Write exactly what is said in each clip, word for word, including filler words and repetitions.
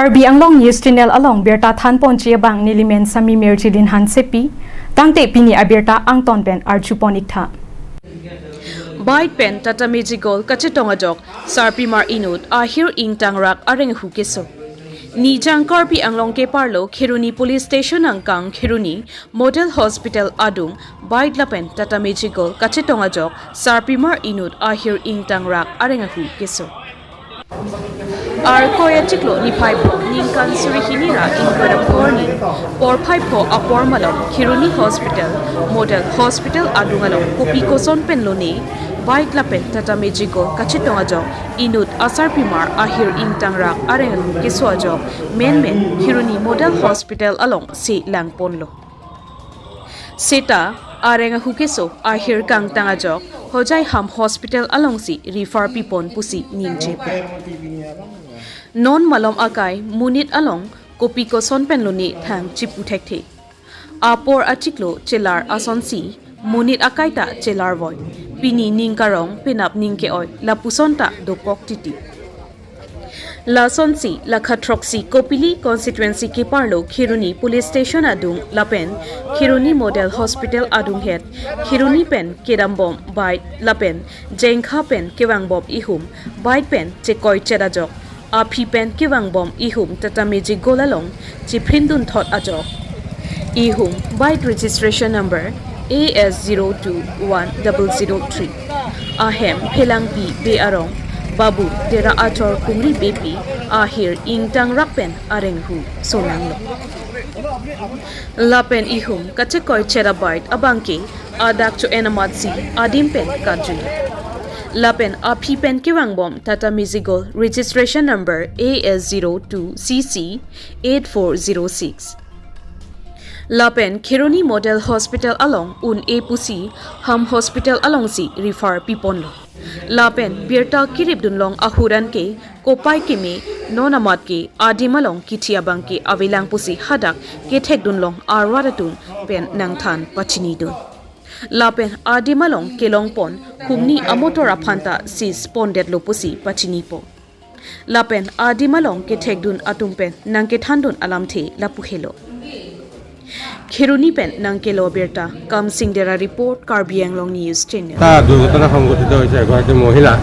Karbi Anglong News Channel along birta thanponji abang nelimen Sami Merjilin Hansepi, tangte pini abirta angton pen arjupon iktha. Bike pen Tata Magic Gold kachetong ajok, sarpimar inut ahir ingtangrak areng ahu keso. Nijang Karbi Anglong keparlo Kheroni Police Station angkang Kheroni Model Hospital adung bike lapen Tata Magic Gold kachetong ajok, sarpimar inut ahir ingtangrak areng ahu keso. Arkoi achiklo niphai pho ningkan suri hini ra ingkoi ra pho arni porphai pho apor malom Kheroni Hospital, Model Hospital adung along kopi koson pen lone bike lapen Tata Magic Gold kachetong ajok inut asarpimar ahir ingtangrak areng ahu keso ajok menmen Kheroni Model Hospital alongsi langponlo. Seta areng ahu keso ahir kangtang ajok hojai Ham Hospital alongsi refer pipon pusi ningjepo. Non malom akai monit along kopi koson pen lone thang chipu thekthe. Apor achiklo chelar asonsi monit akai ta chelarvoi. Pini ning karong penap ning ke-oi lapuson ta dokok titi. Lasonsi lakha throksi Kopili constituency keparlo Kheroni Police Station adung lapen Kheroni Model Hospital adunghet Kheroni pen kedambom bike lapen Jengkha pen kevangbom ihum bike pen chekoi chet ajok, aphi pen kevangbom ihum Tata Magic Gold along chiphrindun thot ajok, ihum bike registration number A S zero two one double zero three, ahem Phelangpi Bey arong Babu Dera Achor Kungri Beypi ahir ingtangrak pen areng ahu sonanglo. Lapen ihum kachekoi chet abike abangke adak cho-en amatsi adim pen kajui. Lapen aphi pen kevangbom Tata Magic Gold registration number A S zero two C C eight four zero six. Lapen Kheroni Model Hospital along un-e pusi Ham Hospital alongsi refer piponlo. Lapen birta kiripdun long ahut an ke kopai keme non amat ke adim along kithi abangke avelang pusi hadak kethekdun long arwat atum pen nangthan pachinidun. Lapen adim along kelongpon humni amotor aphan ta seize pondetlo pusi pachinipo. Lapen adim along kethekdun atum pen nangkethandun alamthe lapu helo. Kheroni pen nangkelo birta, Kamsing Dera report, Karbi Anglong News Channel. এটা দুৰ্ঘটনা সংঘটিত হৈছে। এগৰাকী মহিলা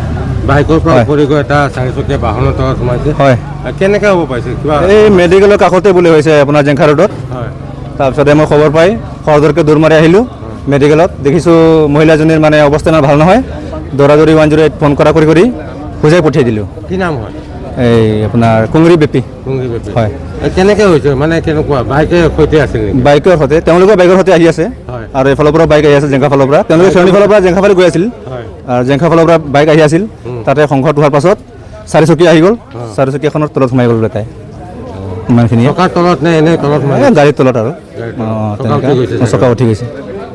বাইকৰ পৰা হয়। পৰি গৈ এটা চাৰিচকীয়া বাহনৰ তলত সোমাইছে। হয়। আহ, কেনেকে হ'ব পাৰিছে? কিবা এই মেডিকেলৰ কাষতে বুলি হৈছে আপোনাৰ জেংখা ৰোডত। হয়। তাৰপিছতে মই খবৰ পাই খৰধৰকৈ দৌৰ মাৰি আহিলোঁ মেডিকেলত। দেখিছোঁ মহিলাজনীৰ মানে অৱস্থা ইমান ভাল নহয়। দৌৰা দৌৰি ওৱান জিৰ' এইট ফোন কৰা কৰি কৰি হোজাই পঠিয়াই দিলোঁ। কি নাম হয়? এই আপোনাৰ কুঙৰি বেপী। কুঙৰি বেপী। হয়। এ, কেনেকে হৈছে? মানে কেনেকুৱা? বাইকৰ সৈতে আছিল নেকি? বাইকৰ সৈতে, তেওঁলোকৰ বাইকৰ সৈতে আহি আছে। হয়। আৰু এইফালৰ পৰা বাইক আহি আছে, জেংখা ফালৰ পৰা। তেওঁলোকে হয়। খেৰণি ফালৰ পৰা জেংখা ফালে গৈ আছিল। হয়। আৰু জেংখা ফালৰ পৰা বাইক আহি আছিল। উম। তাতে সংঘৰ্ষ হোৱাৰ পাছত চাৰিচকীয়া আহি গ'ল। অ। চাৰিচকীয়াখনৰ তলত সোমাই গ'ল বোলে তাই। ইমানখিনিয়ে। চকাৰ তলত নে এনে তলত সোমাই এ, গ'ল? গাড়ীৰ তলত আৰু। গাড়ীৰ তলত। অ, চকা তেনেকা। উঠি গৈছে চাগে? চকা উঠি গৈছে।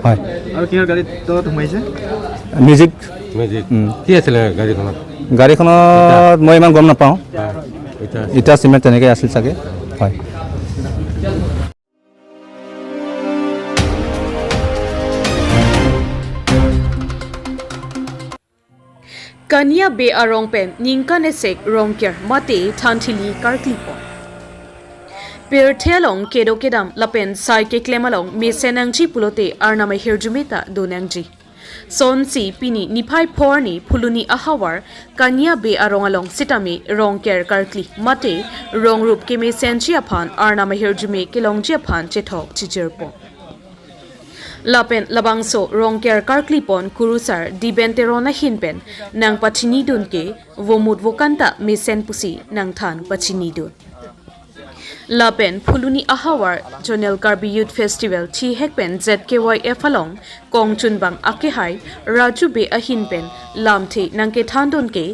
হয়। আৰু কিহৰ গাড়ীৰ তলত সোমাইছে? মিউজিক। মিউজিক। উম। কি আছিলে গাড়ীখনত? গাড়ীখনত ইটা। মই ইমান গম নাপাওঁ। হয়। ইটা আছিলে। ইটা চিমেণ্ট তেনেকৈ আছিল চাগে। হয়। Kania Bey arong pen ningkan esek rongker mate thanthili karklipon. Pirthe along kedo kedam lapen sai keklem along mesen nangji pulote Arnam ahirjume ta do nangji. Sonsi pini niphai pho arni Phuloni ahavar Kania Bey arong along sitame rongker karkli mate rongrup kemesenji aphan Arnam ahirjume kelongji aphan chethok chijirpo. Lapen labangso rongker karklipon kurusar Diben Teron ahin pen nangpachinidun ke vomut vokan ta mesen pusi nangthan pachinidun. Lapen Phuloni ahavar Zonal Karbi Youth Festival thihek pen Z K Y F along kongchunbang akehai Raju Bey ahin pen lamthe nangkethandun ke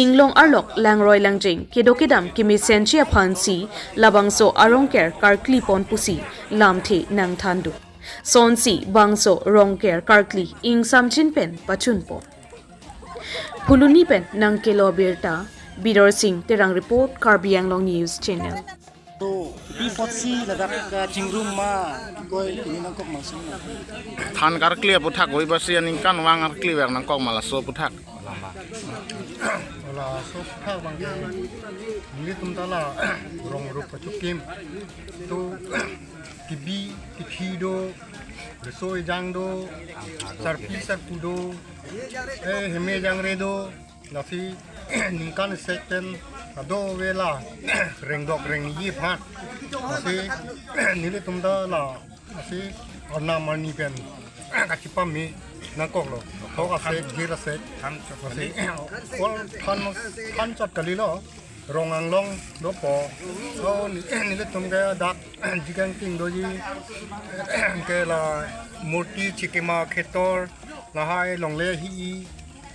inglong arlok langroi langjeng kedo kedam kemesenji aphansi labangso arongker karklipon pusi lamthe nangthandun. Sonsi bangso rongker karkli ingsamjin pen pachunpo. Phuloni pen nangkelo birta, Bidor Singh Terang report, Karbi Anglong News Channel. To, pi apotsi ladak kachingrum ma, koi ini nangkok masuk. Than karkli aputhak, oi basi aningkanvang karkli ver nangkok ma laso aputhak. Laso aphuthak abangke nelitum ta la rong rup kachokim. To kebi kethi do, riso ejang do, sarpi sarpo do, eh, heme jangre do. Lasi ningkan isi pen kadokave la rengdok rengji aphan. Lasi nelitum ta la, lasi arnam arni pen kachepame nangkoklo. Thok asek, jir asek. Lasi ol than, than chot kalilo. Rong anglong dopo. O, nelitum ke dak Jikangting doji, ke la murti chikima khetor, lahai longle hi-i,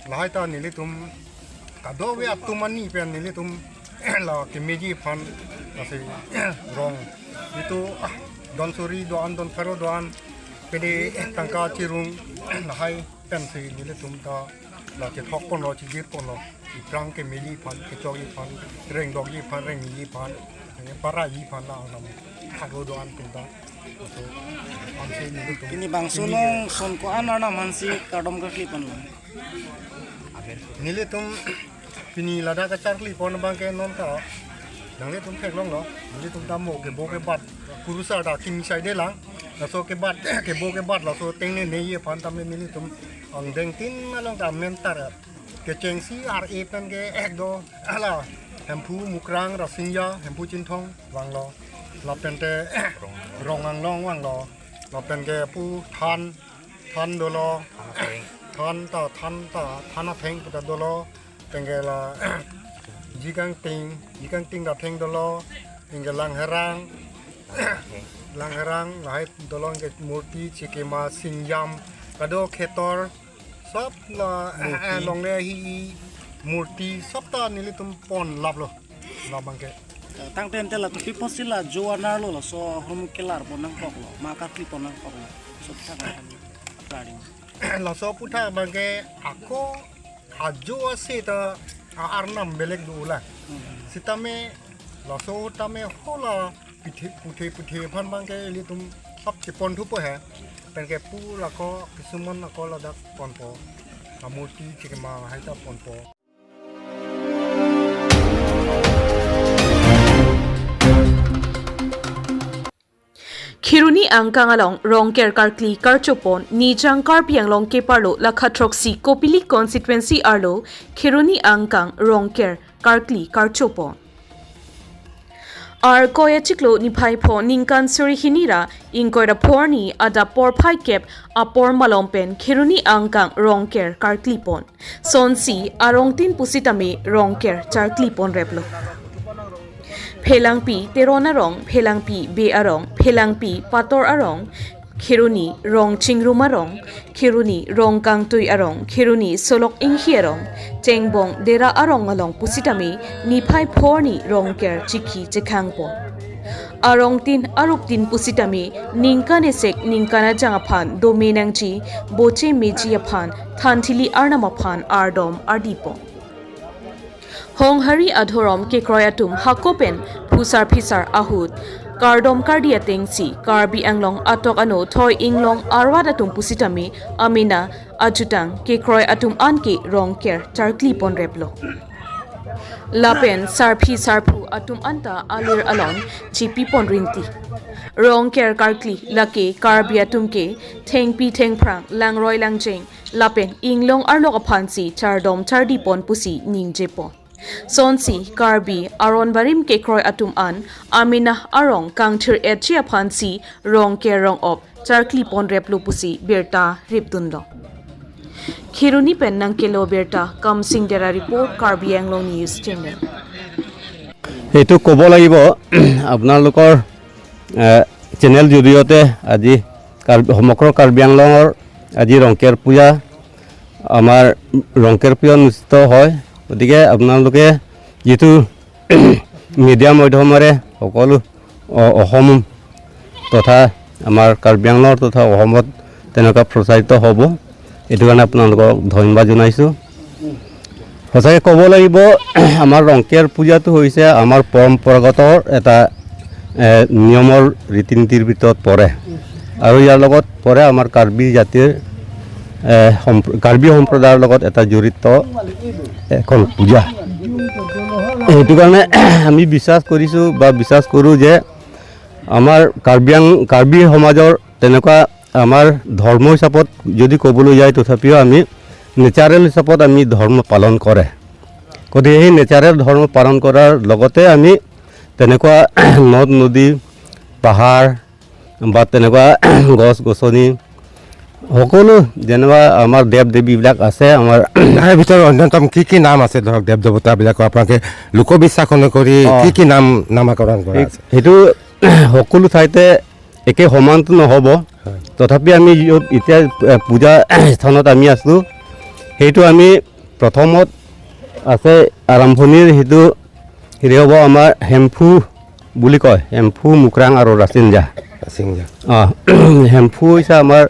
lahai ta nelitum kadokave atum arni pen nelitum la kemeji aphan, lasi rong, itum don suri do-an, don pharo do-an, pede tangka chirung, lahai pensi nelitum ta la chethok ponlo, chijir ponlo, iprang kemeji aphan, kechokji aphan, rengdokji aphan, rengmeji aphan, paraji aphan la alam pharo do-an atum ta. Laso ansi nelitum pini bangso pini nong ke son ko-an arnam aphansi kardom karkli ponlo? Nelitum pini ladak kacharkli pon abangke non ta nanglitum theklonglo, nelitum ta mo kebo kebat, kurusar ta kimi saidelang, laso kebat, kebo kebat laso tengne neji aphan tame nelitum angdengtin along ta amen tar kechengsi ar-e pen ke ek do, hala Hemphu Mukrang Rasinja, Hemphu Chinthong vanglo, lapen te Rong Anglong vanglo, lapen ke pu than, than dolo, than ta, than ta, than atheng pu ta dolo, pen ke la Jikangting, Jikangting ta atheng dolo, pen ke Langherang, Langherang, lahai dolo, pen ke murti, chikima, singjam, kado khetor, sop la, eh, eh, longle hi-i, murti, sop ta nelitum pon laplo, labangke. Tangte ante la to pi apotsi la jo anerlo, laso ahormu kelar pon nangkoklo, ma karkli pon nangkoklo, sop ta kan klaring. Laso aphuthak abangke ako ajo ase ta a-arnam belek do la. Hmm. Sitame laso tame hala pithe, puthe, puthe aphan abangke ilitum sop chepon thupo he. Pen ke pu lako kisuman lako ladak ponpo. Amurti chikima hai ta ponpo. Kheroni angkang along Rongker karkli karchopon Nijang Karbi Anglong keparlo lakha throksi Kopili constituency arlo Kheroni angkang Rongker karkli karchopon. Arkoi achiklo niphai pho ningkan suri hini ra ingkoi ra pho arni adap porphai kep apor malom pen Kheroni angkang Rongker karklipon. Sonsi arongtin pusitame Rongker charkliponreplo. Phelangpi Teron arong, Phelangpi Bey arong, Phelangpi Pator arong, Kheroni Rong Chingrum arong, Kheroni Rong Kangtui arong, Kheroni Solok Inghi arong, Chengbong Dera arong along pusitame niphai pho arni Rongker chikhi chekhangpon. Arongtin aruptin pusitame ningkan esek ningkan ajang aphan dome nangji, boche meji aphan thanthili arnam aphan ardom ardipon. Honghari adhorom kekroi atum hako pen phusar phisar ahut kardom kardi atengsi Karbi Anglong atok ano thoi inglong arvat atum pusitame amena ajutang kekroi atum anke Rongker charkliponreplo. Lapen sarpi sarpo atum anta alir alon chipipon rinti. Rongker karkli lake Karbi atum ke thengpi thengphrang, langroi langjeng lapen inglong arlok aphansi chardom chardipon pusi ningjepon. Sonsi Karbi aron barim kekroi atum an amena arong kangthir-etji aphansi Rongker rong-op charkliponreplo pusi birta ripdunlo. Kheroni pen nangkelo birta Kamsing Dera report, Karbi Anglong News Channel. এইটো ক'ব লাগিব আপোনালোকৰ, এ, চেনেল জৰিয়তে আজি কাৰ্বি, সমগ্ৰ কাৰ্বি আংলঙৰ আজি ৰংকেৰ পূজা, আমাৰ ৰংকেৰ পূজা অনুষ্ঠিত হয়। গতিকে আপোনালোকে যিটো মিডিয়া মাধ্যমেৰে সকলো অ-, অসম তথা আমাৰ কাৰ্বি আংলঙৰ তথা অসমত তেনেকুৱা প্ৰচাৰিত হ'ব, এইটো কাৰণে আপোনালোকক ধন্যবাদ জনাইছোঁ। সঁচাকৈ ক'ব লাগিব, আমাৰ ৰংকেৰ পূজাটো হৈছে আমাৰ পৰম্পৰাগত এটা, এ, নিয়মৰ ৰীতি নীতিৰ ভিতৰত পৰে আৰু ইয়াৰ লগত পৰে আমাৰ কাৰ্বি জাতিৰ, এ, সম্প্ৰ-, কাৰ্বি সম্প্ৰদায়ৰ লগত এটা জড়িত এখন পূজা। সেইটো কাৰণে আমি বিশ্বাস কৰিছোঁ বা বিশ্বাস কৰোঁ যে আমাৰ কাৰ্বি আং কাৰ্বি সমাজৰ তেনেকুৱা আমাৰ ধৰ্ম হিচাপত যদি ক'বলৈ যায়, তথাপিও আমি নেচাৰেল হিচাপত আমি ধৰ্ম পালন কৰে। গতিকে সেই নেচাৰেল ধৰ্ম পালন কৰাৰ লগতে আমি তেনেকুৱা নদ নদী, পাহাৰ বা তেনেকুৱা গছ গছনি, সকলো যেনেকুৱা আমাৰ দেৱ দেৱীবিলাক আছে আমাৰ তাৰে ভিতৰত অন্যতম কি কি নাম আছে? ধৰক, দেৱ দেৱতাবিলাকৰ আপোনালোকে লোকবিশ্বাস অনুসৰি অ। কি কি নাম নামাকৰণ কৰা আছে? সেইটো সকলো ঠাইতে একে সমানটো নহ'ব। হয়। তথাপি আমি য'ত এতিয়া, এ, পূজা স্থানত আমি আছোঁ, সেইটো আমি প্ৰথমত আছে, আৰম্ভণিৰ সেইটো হেৰি হ'ব, আমাৰ হেম্ফু বুলি কয়, হেম্ফু, মুকৰাং আৰু ৰাচিংজা। ৰাচিংজা। অ, হেম্ফু হৈছে আমাৰ,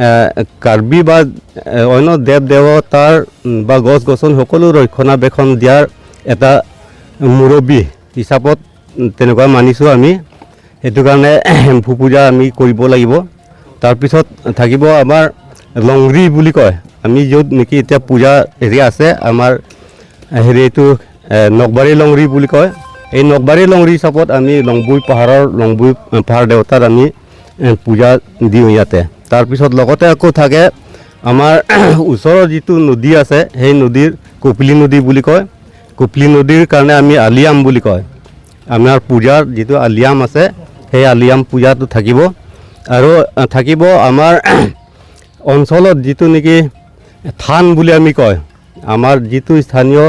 এ, কাৰ্বি বা, এ, অন্য দেৱ দেৱতাৰ, উম, বা গছ গছনি সকলো ৰক্ষণাবেক্ষণ দিয়াৰ এটা মুৰব্বী হিচাপত, উম, তেনেকুৱা মানিছোঁ আমি। সেইটো কাৰণে হেম্ফু পূজা আমি কৰিব লাগিব। তাৰপিছত থাকিব আমাৰ লংৰি বুলি কয়, আমি য'ত নেকি এতিয়া পূজা হেৰি আছে আমাৰ, হেৰি এইটো, এ, নকবাৰী লংৰি বুলি কয়। এই নকবাৰী লংৰি হিচাপত আমি লংবুই পাহাৰৰ লংবুই, এ, পাহাৰ দেৱতাত আমি, এ, পূজা দিওঁ ইয়াতে। তাৰপিছত লগতে আকৌ থাকে আমাৰ ওচৰৰ যিটো নদী আছে, সেই নদীৰ কপিলী নদী বুলি কয়। কপিলী নদীৰ কাৰণে আমি আলিয়াম বুলি কয়। আমাৰ পূজাৰ যিটো আলিয়াম আছে, সেই আলিয়াম পূজাটো থাকিব। আৰু, আ, থাকিব আমাৰ অঞ্চলত যিটো নেকি থান বুলি আমি কয়, আমাৰ যিটো স্থানীয়,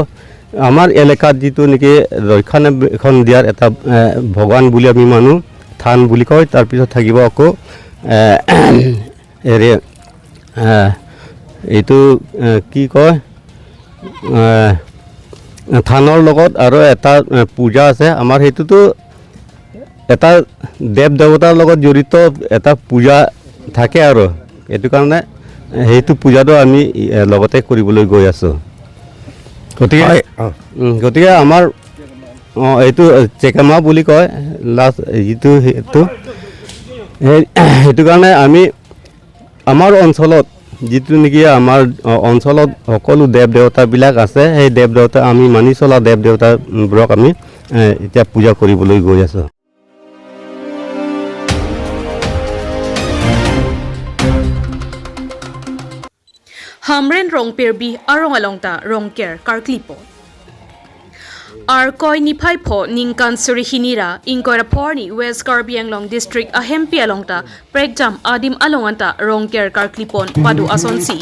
আমাৰ এলেকাত যিটো নেকি ৰক্ষণাবেক্ষণ দিয়াৰ এটা, এ, ভগৱান বুলি আমি মানো, থান বুলি কয়। তাৰপিছত থাকিব আকৌ, এ, হেৰি, এ, এইটো, এ, কি কয়, এ, থানৰ লগত আৰু এটা, এ, পূজা আছে আমাৰ, সেইটোতো এটা দেৱ দেৱতাৰ লগত জড়িত এটা পূজা থাকে আৰু এইটো কাৰণে সেইটো পূজাটো আমি, এ, লগতে কৰিবলৈ গৈ আছোঁ। গতিকে, হয়, অ। উম, গতিকে আমাৰ, অ, এইটো চেকেমা বুলি কয়, লাষ্ট যিটো সেইটো, সেই, সেইটো কাৰণে আমি আমাৰ অঞ্চলত যিটো নেকি আমাৰ, অ, অঞ্চলত সকলো দেৱ দেৱতাবিলাক আছে, সেই দেৱ দেৱতা আমি মানি চলা দেৱ দেৱতাবোৰক আমি, এ, এতিয়া পূজা কৰিবলৈ গৈ আছোঁ। Hamren Rongpirbi arong along ta Rongker karklipo. Arkoi niphai pho ningkan suri hini ra ingkoi ra pho arni West Karbi Anglong District ahempi along ta prekjam adim along anta Rongker karklipon pado asonsi,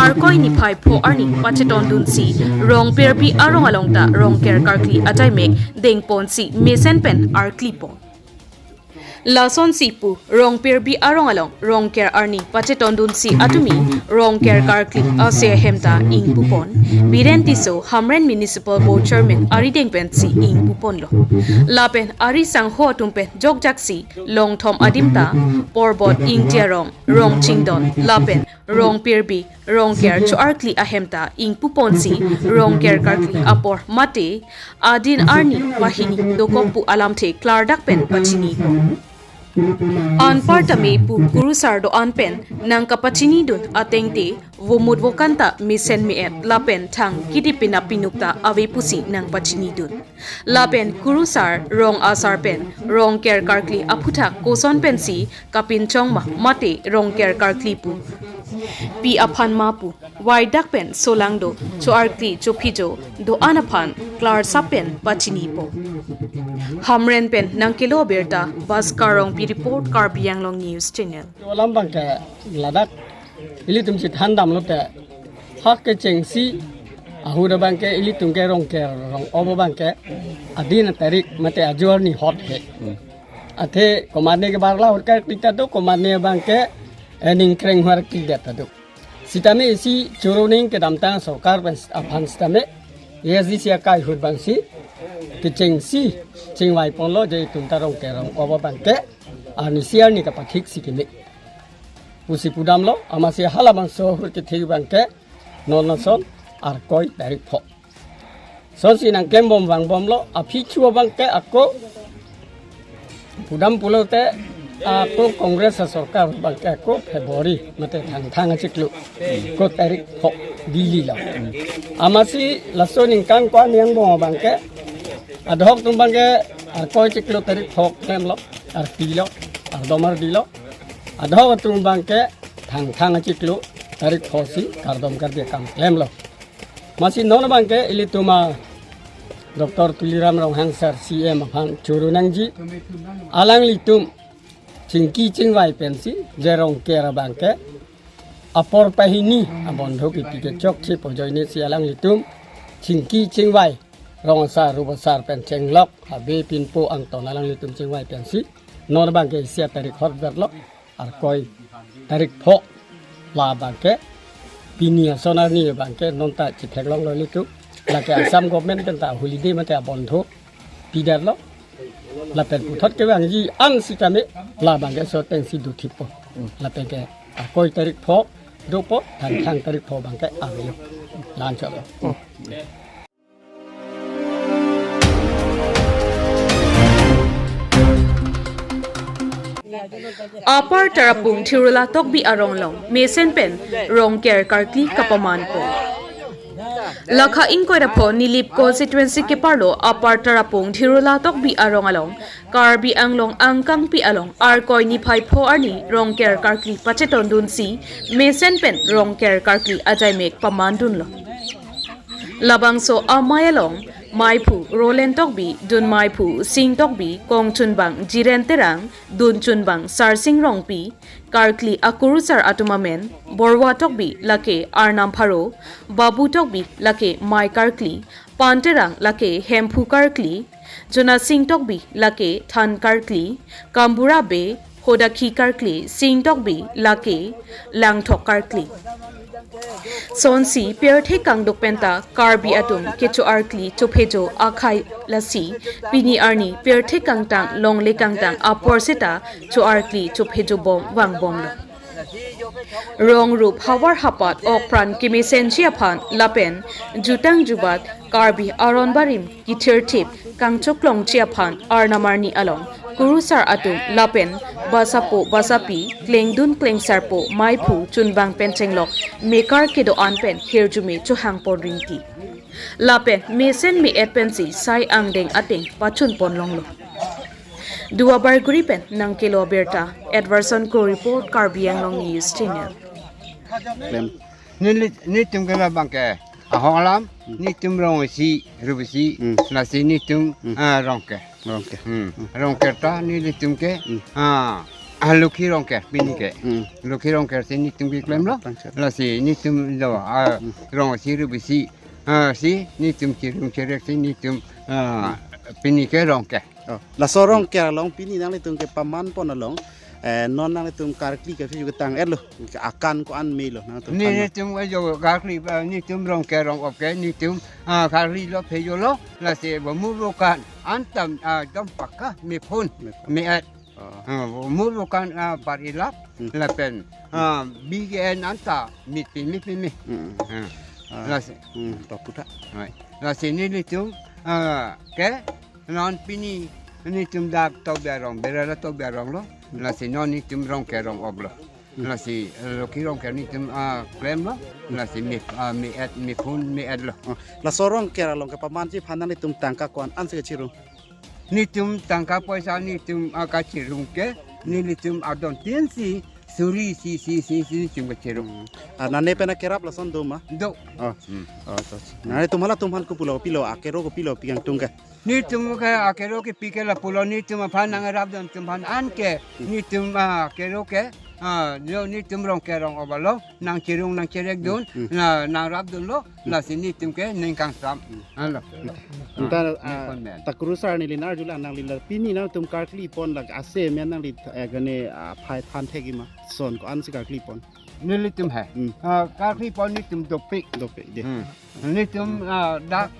Arkoi niphai pho arni pachetondunsi Rongpirbi arong along ta Rongker karkli ajaimek dengponsi mesen pen arklipon. Lasonsi pu Rongpirbi arong along Rongker arni pachetondunsi atumi Rongker karkli ase ahem ta ingpupon. Biren Tisso Hamren Municipal Board Chairman arideng pensi ingpuponlo. Lapen ari sangho atum pen jokjaksi Longthom adim ta Porbot, Ingti arong, Rongchingdon lapen Rongpirbi, Rongker cho-arkli ahem ta ingpuponsi Rongker karkli apor mate adin arni pahini dokok pu alamthe klardak pen pachinipo. Anparta me pu kurusar do-an pen nangkapachinidun atengte vomut vokan ta mesen me-et lapen thang kidi pinap pinuk ta ave pusi nangpachinidun. Lapen kurusar, rong asar pen Rongker karkli aphuthak koson pensi kapinchong ma mate Rongker karkli pu pi aphan ma pu waidak pen solangdo cho-arkli chophijo do-an aphan klarsap pen pachinipo. Hamren pen nangkelo birta Bhaskar Rongpi report, Karbi Anglong News Channel. Alam abangke ladak ilitum si thandam lote hak kechengsi ahut abangke ilitum ke Rongker rong-op abangke adin atarik mate ajo arni hot he. Athe komatne ke barla hot karkli ta do, komatne abangke, eh, ningkreng hot karkli det ta do. Sitame isi choro ning kedamtang sorkar pen aphan sitame A S D C akai ahut abangsi kechengsi chingvaiponlo je itum ta Rongker rong-op abangke arnisi arni kapathiksi keme pusi pudamlo, amatsi halabangso ahut kethe abangke non ason Arkoi tarik pho. Sonsi nangklembom vangbomlo, aphi chu abangke ako pudam pulote ako Congress asorkar abangke ako February mate thangthang achiklo ko tarik pho Delhi lo. Amatsi laso ningkan ko-an angbong abangke Adhoc atum abangke Arkoi chiklo tarik pho klemlo, arpilo, ardom ardilo. Adhoc atum abangke Thangthang achiklo tarik pho si kardom kardi akam klemlo. Amatsi non abangke ilitum a Doctor Tuliram Ronghang sir C M aphan choro nangji. Alanglitum chingki chingvai pensi je Rongker abangke apor pahini abondho kipi ke chokche pu ajoine si alanglitum chingki chingvai rong asar rup asar pen chenglok abe pinpo angton alanglitum chingvai pensi non abangke isi atarik hot verlo, Arkoi tarik pho. La abangke pini ason arni abangke non ta chitheklonglo ilitum. Lake Assam government pen ta holiday mate abondho pidetlo. Lapen puthot kevangji an sitame la abangke so tengsi dothippo. Lapen ke Arkoi tarik pho dopo, Thangthang tarik pho abangke avelo. La-an chotlo. Upper Tarapung Thirula Tokbi arong along mesen pen Rongker karkli kapamanpo. Lakha ingkoi ra pho Nilip constituency keparlo Upper Tarapung Thirula Tokbi arong along Karbi Anglong angkangpi along Arkoi niphai pho arni Rongker karkli pachetondunsi mesen pen Rongker karkli ajaimek pamandunlo. Labangso amei along meiphu Roland Tokbi, dun meiphu Sing Tokbi, kongchunbang Jiren Terang, dunchunbang Sarsing Rongpi, karkli akurusar atum amen, Borwa Tokbi lake Arnam Pharo, Babu Tokbi lake mei karkli, Pan Terang lake Hemphu karkli, Jona Sing Tokbi lake than karkli, Kambura Bey, Hodakhi karkli, Sing Tokbi lake Langthok karkli. Sonsi pirthe kangduk penta Karbi atum kecho-arkli chophejo akhei lasi pini arni pirthe kangtang longle kangtang apor seta cho-arkli chophejo bom vangbomlo. Rong rup havar hapat okpran kemesenji aphan lapen jutang jubat Karbi aron barim kithirthip kangchoklongji aphan arnam arni along kurusar atum lapen basapo basapi klengdun klengsarpo meiphu chunbang pen chenglok mekar kedo-an pen hirjume chohangpon rinti. Lapen mesen me-et pensi sai angdeng ateng pachunpon longlo. Duar Bagori pen nangkelo abirta, Edwardson Kro report, Karbi Anglong News Channel. Klem. Neli, nelitum ke labang ke ahok alam, hmm, nelitum rong isi, rup isi, hmm, lasi nelitum, hmm, ah, Rongker. Rongker. Hmm. Hmm. Rongker ta nelitum ke, hmm, ah, ah, Lokhi Rongker, pini ke. Hmm. Lokhi Rongker si nelitum ke klemlo. Rongker. Lasi nelitum lo, ah, hmm, rong isi, rup isi, ah, si nelitum chirung chirek si nelitum, ah, hmm, pini ke Rongker. Oh, laso Rongker along pini nanglitum kepamanpon along, eh, non nanglitum karkli ke phi ketang-etlo, akan ko-an melo nangtum ne, thanlo? Nelitum ajo karkli, eh, nelitum Rongker rong-op ke, nelitum, ah, karkli lo phejolo, lasi bo mur bo kan, antam, ah, dom pakka, mephun, mephun, me-et. Oh. Ah, bo mur bo kan, ah, par ilap, hmm, lapen, ah, bi ke-en anta, mit pi, mit pi, mit. Hmm. Ah. Ah. Lasi. Hmm, to putha. Right. Lasi nelitum, ah, ke, non pini, nelitum dak Tokbi arong, berala Tokbi arong lo, lasi non nelitum Rongker rong-op lo. Hmm. Lasi, eh, Lokhi Rongker nelitum, ah, klemlo, lasi me, ah, me-et, mephun, me-et lo. Oh, laso Rongker along kepamanji aphan nanglitum tangka ko-an ansi kachirung? Nelitum tangka poisa nelitum, ah, kachirung ke, nelitum adon tin si, suri si, si, si, si, nelitum kachirung. Hmm. Ah, nane pen akerap lason do ma? Do. Oh. Hmm. Oh, to. Nanglitum halatum aphan kopilo, pilo, akero kopilo, pi kangtung ke? Nelitum ke akero kepi ke lapulo nelitum aphan nangrapdun atum aphan an ke, nelitum, ah, akero ke, ah, lo nelitum Rongker rong-op lo, nangchirung nangchirekdun, hmm, na, nangrapdunlo, hmm, lasi nelitum ke ning kangsam. Hmm. Alo. Anta, ah, nelitum men. Ta kurusar neli nangarjulang nangli la pini nangtum karkli pon la ase men nangli, eh, gane, ah, phai than thekji ma son ko-an si karkli pon? Nelitum he. Hmm. Ah, karkli pon nelitum dopik. Dopik de. Hmm. Nelitum, ah, dak,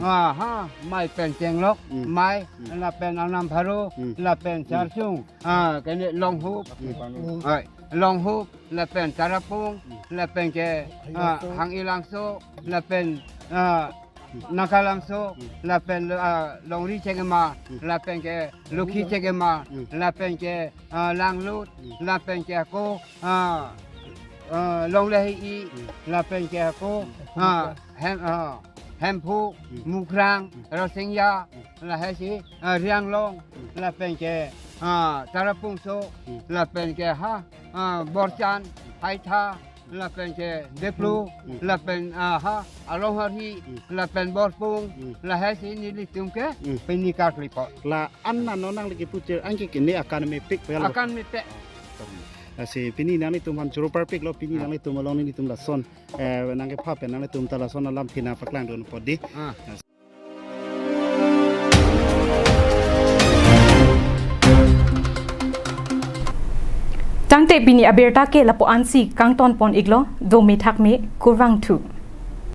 ah, ha, mei pen chenglok, hmm, mei, hmm, lapen Arnam Pharo, hmm, lapen, hmm, Sarsung, ah, kene Longhup, hmm, ah, Longhup, lapen Tarapung, hmm, lapen ke, ah, Hang-i Langso, lapen, ah, Naka Langso, hmm, lapen, ah, Longri Chekema, hmm, lapen ke Lokhi Chekema, hmm, lapen ke, ah, Langlut, hmm, lapen ke ako, ah, ah, Longle Hi-i, hmm, lapen ke ako, hmm, ah, hem, ah, Hemphu, Mukrang, Rasingja, lahai si, ah, Rianglong, lapen ke, ah, Tarapungso, lapen ke ha, ah, Borchan, Haitha, lapen ke Diplu, lapen, ah, ha, Along Harhi, lapen Borpung, lahai si nelitum ke, pini karkli po. La an nano nangli kepu chir anke kene akan mepik po ya lo. Akan mepik. Lasi pini nanglitum aphan choro parpiklo, pini nanglitum along nelitum lason, eh, nangkepha pen nanglitum ta lason alam phi nangpaklangdun po dei. Ah. Tangte pini abirta ke lapu-an si kangton pon iklo, dome thakme, kurvangthu.